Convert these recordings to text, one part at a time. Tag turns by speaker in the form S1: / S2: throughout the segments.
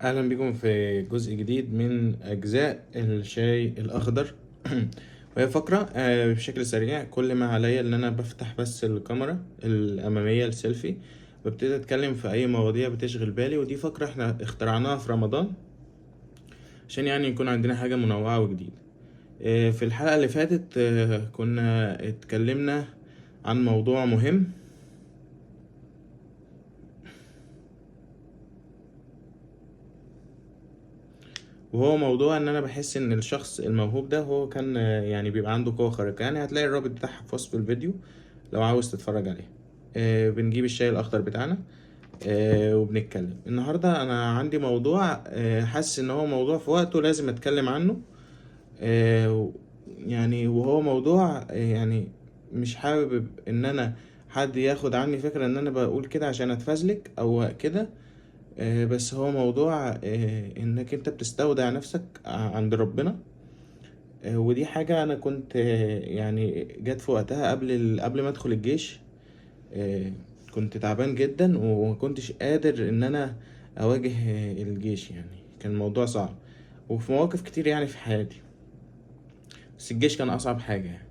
S1: اهلا بكم في جزء جديد من اجزاء الشاي الاخضر. وهي فقرة بشكل سريع، كل ما عليا ان انا بفتح بس الكاميرا الامامية السيلفي وابتدي اتكلم في اي مواضيع بتشغل بالي. ودي فقرة احنا اخترعناها في رمضان عشان يكون عندنا حاجة منوعة وجديدة. في الحلقة اللي فاتت كنا اتكلمنا عن موضوع مهم، وهو موضوع ان انا بحس ان الشخص الموهوب ده هو كان بيبقى عنده قوة خارقة. هتلاقي الرابط بتاعها في وصف الفيديو لو عاوز تتفرج عليه. بنجيب الشاي الاخضر بتاعنا وبنتكلم. النهاردة انا عندي موضوع حاسس ان هو موضوع في وقته لازم اتكلم عنه. وهو موضوع مش حابب ان انا حد ياخد عني فكرة ان انا بقول كده عشان اتفزلك او كده، بس هو موضوع انك انت بتستودع نفسك عند ربنا. ودي حاجة انا كنت جت في وقتها قبل ما ادخل الجيش. كنت تعبان جدا وما كنتش قادر ان انا اواجه الجيش، كان الموضوع صعب وفي مواقف كتير في حياتي، بس الجيش كان اصعب حاجة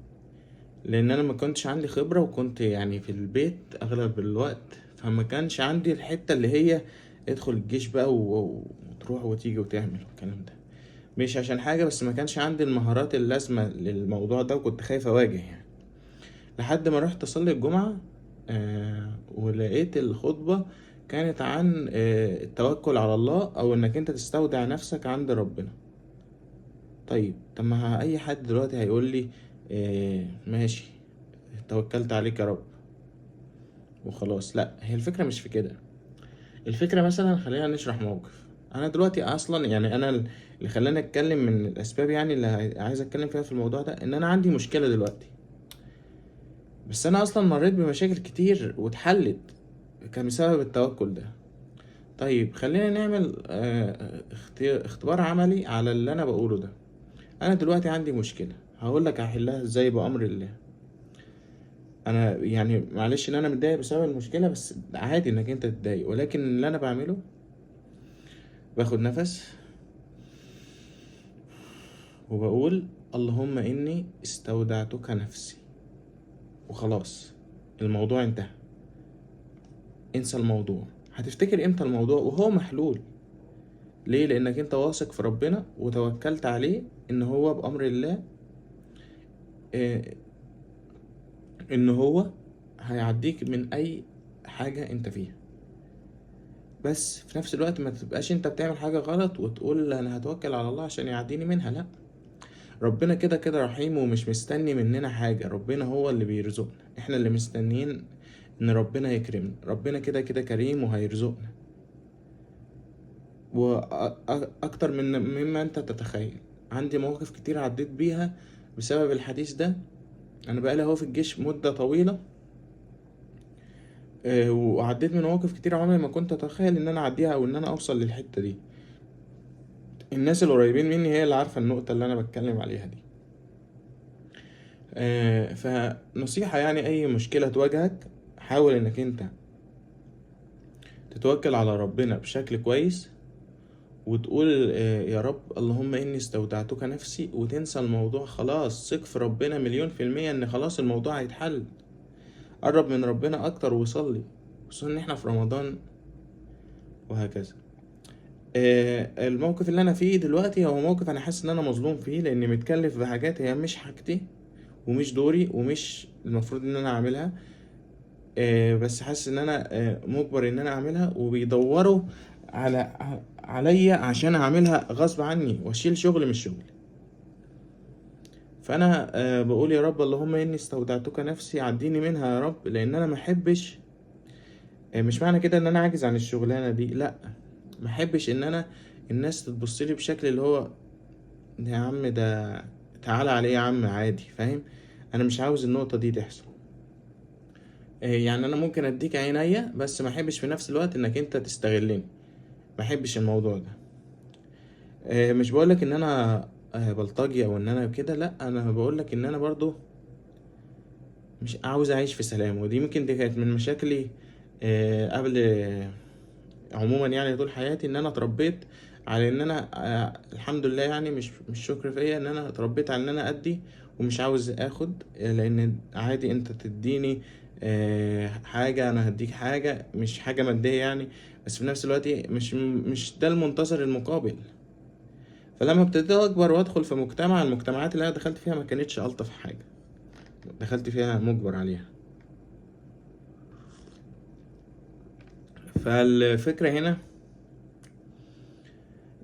S1: لان انا ما كنتش عندي خبرة وكنت في البيت اغلب الوقت، فما كانش عندي الحتة اللي هي ادخل الجيش بقى وتروح وتيجي وتعمل والكلام ده. مش عشان حاجة، بس ما كانش عندي المهارات اللازمة للموضوع ده وكنت خايف اواجه. لحد ما رحت اصلي الجمعة، ولقيت الخطبة كانت عن التوكل على الله او انك انت تستودع نفسك عند ربنا. طب ما اي حد دلوقتي هيقول لي، ماشي توكلت عليك يا رب وخلاص. لا، هي الفكرة مش في كده. الفكرة مثلا خلينا نشرح موقف. انا دلوقتي اصلا انا اللي خلاني اتكلم من الاسباب اللي عايز اتكلم فيها في الموضوع ده ان انا عندي مشكلة دلوقتي، بس انا اصلا مريت بمشاكل كتير واتحلت كان بسبب التوكل ده. خلينا نعمل اختبار عملي على اللي انا بقوله ده. انا دلوقتي عندي مشكلة، هقول لك هحلها ازاي بامر الله. انا معلش ان انا متضايق بسبب المشكلة، بس عادي انك انت تتضايق، ولكن اللي انا بعمله باخد نفس وبقول اللهم اني استودعتك نفسي، وخلاص الموضوع انتهى، انسى الموضوع. هتفتكر امتى الموضوع وهو محلول؟ ليه؟ لانك انت واثق في ربنا وتوكلت عليه ان هو بامر الله، ان هو هيعديك من اي حاجة انت فيها. بس في نفس الوقت ما تبقاش انت بتعمل حاجة غلط وتقول انا هتوكل على الله عشان يعديني منها. لا، ربنا كده كده رحيم ومش مستني مننا حاجة، ربنا هو اللي بيرزقنا، احنا اللي مستنيين ان ربنا يكرمنا. ربنا كده كده كريم وهيرزقنا واكتر مما انت تتخيل. عندي مواقف كتير عديت بيها بسبب الحديث ده. انا بقالي اهو في الجيش مدة طويلة، وعديت من مواقف كتير عمري ما كنت اتخيل ان انا اعديها او ان انا اوصل للحتة دي. الناس القريبين مني هي اللي عارفة النقطة اللي انا بتكلم عليها دي. فنصيحة اي مشكلة تواجهك حاول انك انت تتوكل على ربنا بشكل كويس وتقول، يا رب اللهم اني استودعتك نفسي، وتنسى الموضوع خلاص. ثق في ربنا 1,000,000% ان خلاص الموضوع هيتحل. قرب من ربنا اكتر وصلي، خصوصا ان احنا في رمضان وهكذا. الموقف اللي انا فيه دلوقتي هو موقف انا حاسس ان انا مظلوم فيه، لاني متكلف بحاجات هي مش حاجتي ومش دوري ومش المفروض ان انا اعملها، بس حاسس ان انا، مجبر ان انا اعملها، وبيدوروا عليا عشان اعملها غصب عني واشيل شغل مش شغل. فانا، بقول يا رب اللهم اني استودعتك نفسي عديني منها يا رب، لان انا ما احبش، مش معنى كده ان انا عاجز عن الشغلانه دي، لا، ما احبش ان انا الناس تبص لي بشكل اللي هو يا عم ده تعالى عليه يا عم عادي، فاهم؟ انا مش عاوز النقطه دي تحصل. انا ممكن اديك عينيا، بس ما احبش في نفس الوقت انك انت تستغلني، ما احبش الموضوع ده. مش بقولك ان انا، بلطجي او ان انا كده، لا، انا بقولك ان انا برضو مش عاوز اعيش في سلام. ودي ممكن دي كانت من مشاكلي، قبل عموما يعني طول حياتي ان انا اتربيت على ان انا الحمد لله، يعني مش شكر فيا ان انا اتربيت على ان انا ادي ومش عاوز اخد، لان عادي انت تديني حاجة انا هديك حاجة، مش حاجة مادية يعني، بس في نفس الوقت مش ده المنتظر المقابل. فلما ابتديت اكبر وادخل في مجتمع، المجتمعات اللي انا دخلت فيها ما كانتش الطف حاجة، دخلت فيها مجبر عليها. فالفكرة هنا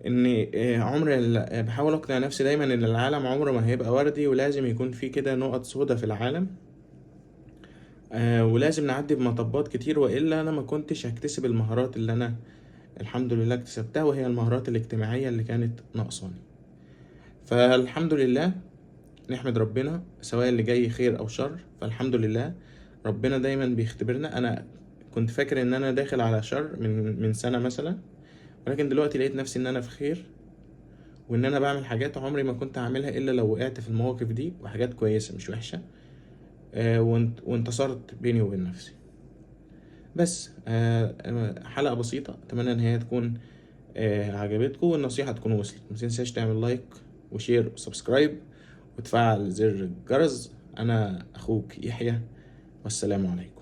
S1: ان عمر بحاول اقنع نفسي دايما ان العالم عمره ما هيبقى وردي، ولازم يكون في كده نقط سودة في العالم، ولازم نعدي بمطبات كتير، والا انا ما كنتش هكتسب المهارات اللي انا الحمد لله اكتسبتها، وهي المهارات الاجتماعية اللي كانت ناقصاني. فالحمد لله نحمد ربنا، سواء اللي جاي خير او شر، فالحمد لله ربنا دايما بيختبرنا. انا كنت فاكر ان انا داخل على شر من سنة مثلا، ولكن دلوقتي لقيت نفسي ان انا في خير، وان انا بعمل حاجات عمري ما كنت هعملها الا لو وقعت في المواقف دي، وحاجات كويسة مش وحشة، وانتصرت بيني وبين نفسي. بس حلقة بسيطة، اتمنى ان هي تكون عجبتكم والنصيحة تكون وصلت. ما تنساش تعمل like و share و subscribe وتفعل زر الجرس. انا اخوك يحيى، والسلام عليكم.